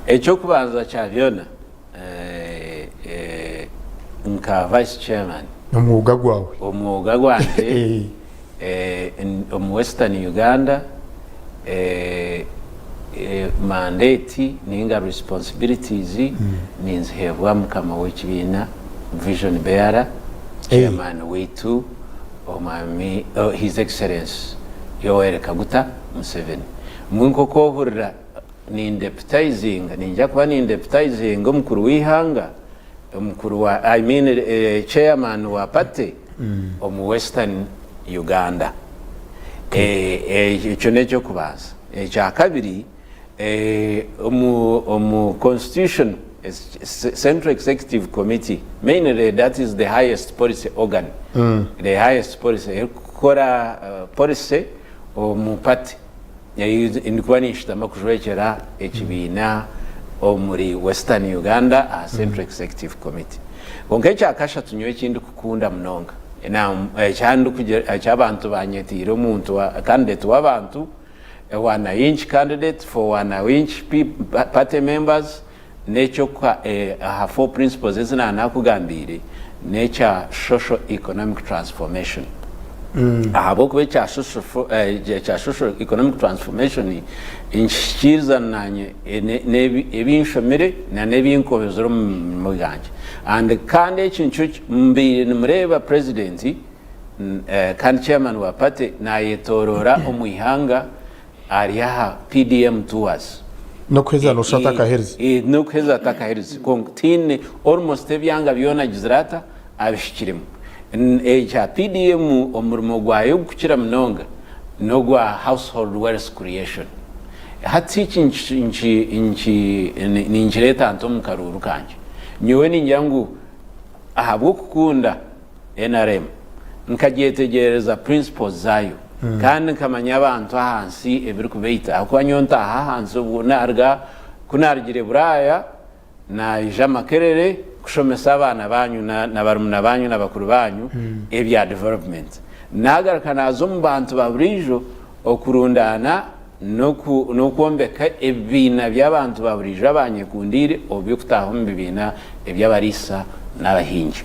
Eky'okubanza kya byona, nka Vice Chairman. Omwoga gwawe. Omwoga gwangye omu Western Uganda, mandate ninga responsibilities ninziheebwa mukama w'ekibiina, Vision Bearer, Chairman waitu Omwami His Excellency Yoweri Kaguta Museveni. Mbwenu nk'oku ohurira Nindeputayizinga, niinyija kuba nindeputayizinga omukuru w'eihanga, omukuru wa, I mean chairman wa party omu Western Uganda. Ekyo n'eky'okubanza. Ekyakabiri, omu omu constitution, Central Executive Committee, mainly that is the highest policy organ, the highest policy erikukora policy omu party. Ndikuba ninshutama kujwekyera ekibiina omuri Western Uganda aha Central Executive Committee. Kwonka ekya kashatu nyowe eki ndikukunda munonga, eki abantu banyetiire omuntu wa candidate w'abantu, Wananchi candidate for Wananchi party members, n'eky'okuha aha four principles ezi naanakugambiire, n'ekya social economic transformation. Ahabw'okuba ekya social ekya social economic transformation nikihikiirizana naanye n'ebi nshomire na n'ebi nkozire omu mirimo yangye. And kandi eki nikyo mbaire nimureeba president kandi chairman wa party naayetooroora omu ihanga Ari aha PDM tours. Nokuheza nosha atakaherize. Nokuheza atakaherize kwonka tihaine almost ebyanga byona agizire ata abihikiremu. Ekya PDM omurimo gwayo ogukukira munonga nogwa household wealth creation. Hati eki ninkireeta nta omu karuuru kangye? Nyowe ningira ngu ahabwokukunda nrm nkagyetegyereza principles zaayo kandi nkamanya abantu ahansi ebirikubaita ahakuba nyowe ntaaha ahansi obwo naruga ku narugire Buraaya naija Makerere kushomesa abaana banyu na barumuna banyu na bakuru banyu ebya development nagaruka naaza omu bantu ba buriijo okurundaana n'okwombeka ebibiina by'abantu ba buriijo abanyekundiire obu by'okutaaha omu bibiina eby'abariisa n'abahingi.